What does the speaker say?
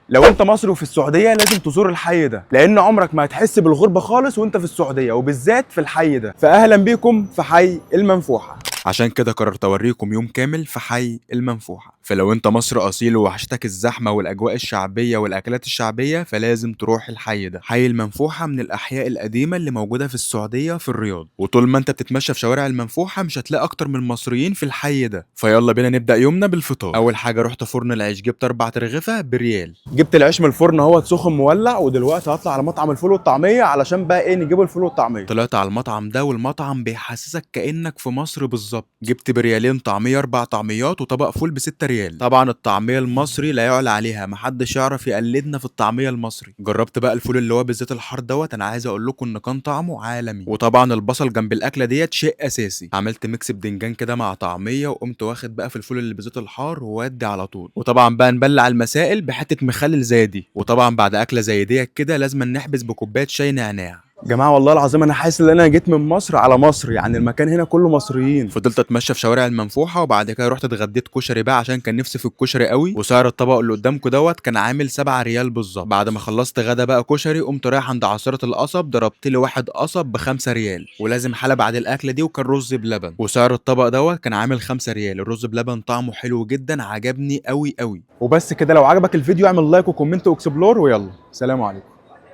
لو انت مصري وفي السعودية لازم تزور الحي ده، لان عمرك ما هتحس بالغربة خالص وانت في السعودية، وبالذات في الحي ده. فاهلا بيكم في حي المنفوحه. عشان كده قررت اوريكم يوم كامل في حي المنفوحه. فلو انت مصري اصيل ووحشتك الزحمة والاجواء الشعبية والاكلات الشعبية فلازم تروح الحي ده. حي المنفوحه من الاحياء القديمة اللي موجودة في السعودية في الرياض، وطول ما انت بتتمشى في شوارع المنفوحه مش هتلاقي اكتر من مصريين في الحي ده. فيلا بينا نبدا يومنا بالفطار. اول حاجة رحت فرن العيش، جبت 4 ترغيفه بريال. جبت العيش من الفرن اهوت سخن مولع، ودلوقتي هطلع على مطعم الفول والطعميه علشان بقى ايه نجيب الفول والطعميه. طلعت على المطعم ده، والمطعم بيحسسك كانك في مصر بالظبط. جبت بريالين طعميه، 4 طعميات وطبق فول ب6 ريال. طبعا الطعمية المصري لا يعلى عليها، محدش يعرف يقلدنا في الطعمية المصري. جربت بقى الفول اللي هو بالزيت الحار دوت، انا عايز اقول لكم ان كان طعمه عالمي. وطبعا البصل جنب الاكلة ديت شيء اساسي. عملت mix بدنجان كده مع طعميه، وقمت واخد بقى في الفول اللي بالزيت الحار وودي على طول. وطبعا بقى نبلع المسائل بحته مخلل زي دي. وطبعا بعد اكله زي ديت كده لازم نحبس بكوبايه شاي نعناع. جماعة والله العظيم انا حاسس ان انا جيت من مصر على مصر، يعني المكان هنا كله مصريين. فضلت اتمشى في شوارع المنفوحه، وبعد كده رحت اتغديت كشري بقى عشان كان نفسي في الكشري قوي. وسعر الطبق اللي قدامكم دوت كان عامل 7 ريال بالظبط. بعد ما خلصت غدا بقى كشري، قمت رايح عند عصيره القصب، ضربت لي واحد قصب ب5 ريال. ولازم حاله بعد الاكلة دي، وكان رز بلبن. وسعر الطبق دوت كان عامل 5 ريال. الرز بلبن طعمه حلو جدا، عجبني قوي قوي. وبس كده، لو عجبك الفيديو اعمل like و comment و explore، ويلا سلام عليكم.